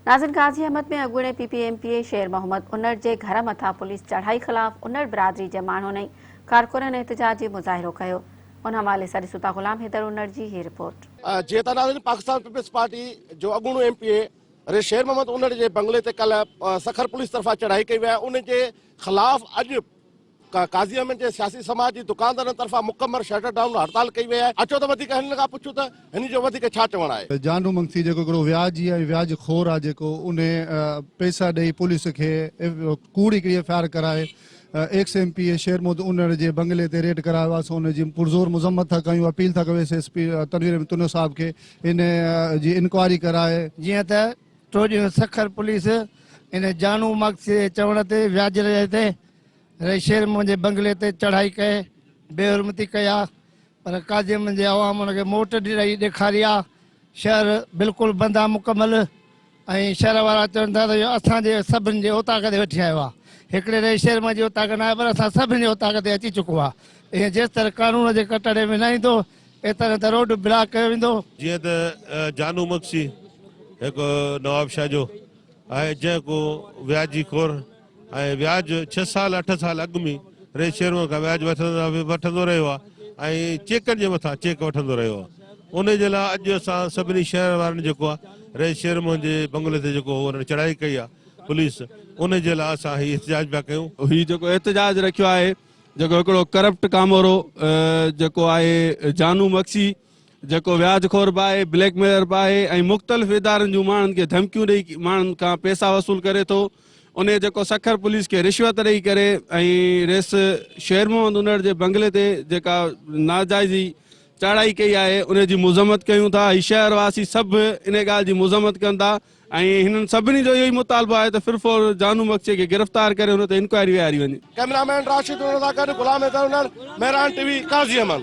ناظرين قاضي احمد ۾ اڳوڻي P P M P A Sher Muhammad Unar جي گهر مٿان پوليس چڙهائي خلاف انڙ برادري جي ماڻهن ۽ ڪارڪنن احتجاجي مظاهرو ڪيو ان حوالي سان ڏسون ٿا غلام حيدر انڙ جي هي رپورٽ. جيئن ته ناظرين پاڪستان پيپلز پارٽي جو اڳوڻو ايم پي اي ري شير محمد انڙ جي بنگلي تي ڪالهه سکر پوليس طرفان چڙهائي ڪئي وئي آهي ان جي خلاف اڄ قاضي احمد جي سياسي سماج جي دڪاندارن طرفان مڪمل شٽر ڊائون هڙتال ڪئي وئي آهي، اچو ته وڌيڪ هنن کان پڇون ته هن جو وڌيڪ ڇا چوڻ آهي. جانو منگسي جيڪو هڪڙو وياجي ۽ وياج خور آ جيڪو انهي پئسا ڏئي پوليس کي ڪوڙ هڪڙي ايف I R ڪرائي ex M P A Sher Muhammad Unar جي بنگلي تي ريڊ ڪرايو آ سو ان جي پرزور مذمت ٿا ڪيون اپيل ٿا ڪيون S S P Tanveer Ahmed Tunio صاحب کي ان جي انڪوائري ڪرائي. جيئن ته ٽيون ڏينهن سکر پوليس ان جانو مگسي جي چوڻ تي وياج رهي تي رئي شير منهنجي بنگلي تي چڙهائي ڪئي، بي حرمتي ڪئي آ، پر قاضي منهنجي عوام ان کي موٽ ڏيرائي ڏيکاري آ، شهر بلڪل بند آ مڪمل ۽ شهر وارا چون ٿا ته اهو اسان جي سڀن جي اوطاق تي وٺي آيو آ، هڪڙي رئي شير منهنجي اوطاق نه آهي پر اسان سڀن جي اوطاق تي اچي چڪو آ، ائين جيستر قانون جي ڪٽهڙي ۾ نه ايندو ايتري ته روڊ بلاڪ ڪيو ويندو. جيئن ته جانو مگسي هڪ نوابشاهه جو آهي جنهن ڪو وياجي خور ۽ وياج ڇهه سال اٺ سال اڳ ۾ رئيس شيرمحمد کان وياج وٺندو رهيو آهي ۽ چيڪن جي مٿان چيڪ وٺندو رهيو آهي ان جي لاء اڄ اسان سڀني شهر وارن جيڪو آهي رئيس شيرمحمد جي بنگلي تي جيڪو انهن چڙهائي ڪئي آهي پوليس ان جي لاء اسان هي احتجاج پيا ڪيون. هي جيڪو احتجاج رکيو آهي جيڪو هڪڙو ڪرپٽ ڪامورو جيڪو آهي جانو مگسي جيڪو وياج خور به آهي، بليڪ ميلر به آهي ۽ مختلف ادارن جون ماڻهن کي ڌمڪيون ڏئي ماڻهن کان پئسا وصول ڪري ٿو. انهيء جيڪو سکر پوليس کي رشوت ڏئي ڪري ۽ ريس شير محمد انڙ جي بنگلي تي جيڪا ناجائزي چاڙهائي ڪئي آهي انهي جي مذمت ڪيون ٿا. هي شهر واسي سڀ انهي ڳالهه جي مذمت ڪن ٿا ۽ هنن سڀني جو اهو ئي مطالبو آهي ته فرفور جانو مگسي کي گرفتار ڪري هن تي انڪوائري ويهاري وڃي. ڪئميرا مين راشد انڙ سان گڏ غلام حيدر انڙ، مهراڻ ٽي وي، قاضي احمد.